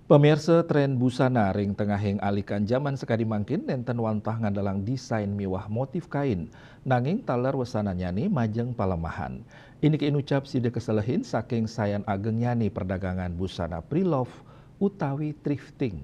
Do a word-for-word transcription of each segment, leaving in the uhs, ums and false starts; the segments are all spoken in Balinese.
Pamirsa, tren busana ring tengahing alikan jaman sakadi mangkin nenten wantah ngandelang desain miwah motif kain, nanging taler wesana nyane majeng palemahan. Indik inucap sida kaselehin saking sayan ageng nyane perdagangan busana pre-love utawi thrifting.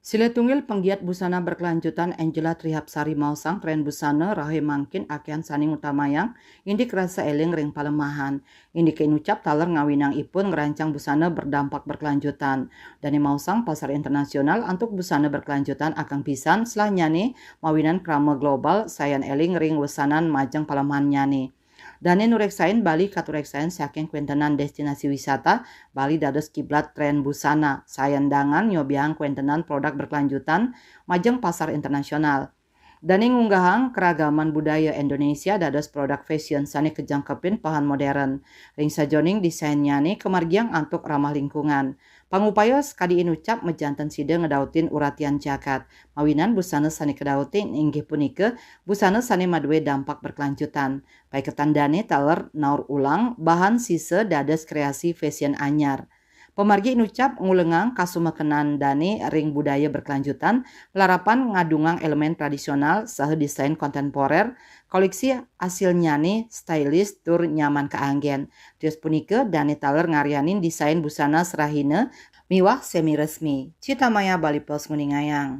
Silih tunggil penggiat busana berkelanjutan Angela Trihapsari maosang tren busana rahe mangkin akehan sane ngutamayang indik rasa eling ring palemahan. Indik inucap taler ngawinang ipun ngrancang busana berdampak berkelanjutan. Dane maosang pasar internasional antuk busana berkelanjutan akeng pisan selahnyane mawinan krama global sayan eling ring wesanan majeng palemahannyane. Dane nureksain Bali katureksain saking kwentenan destinasi wisata, Bali dados kiblat tren busana, sayan dangan nyobiahang kwentenan produk berkelanjutan majeng pasar internasional. Dane ngunggahang keragaman budaya Indonesia dados produk fashion sane kajangkepin pahan modern. Ring sajoning desainnyane kamargiang antuk ramah lingkungan. Pangupaya sakadi inucap majanten sida ngedautin uratian jagat. Mawinan busana sane kadautin inggih punika busana sane madue dampak berkelanjutan. Paiketan dane taler naur ulang bahan sisa dados kreasi fashion anyar. Pamargi inucap ngulengang kasumekenan dane ring budaya berkelanjutan, larapan ngadungang elemen tradisional saha desain kontemporer, koleksi asilnyane stylish tur nyaman kaanggen. Tios punika dane taler ngaryanin desain busana serahina miwah semi resmi. Citamaya Bali Post nguningayang.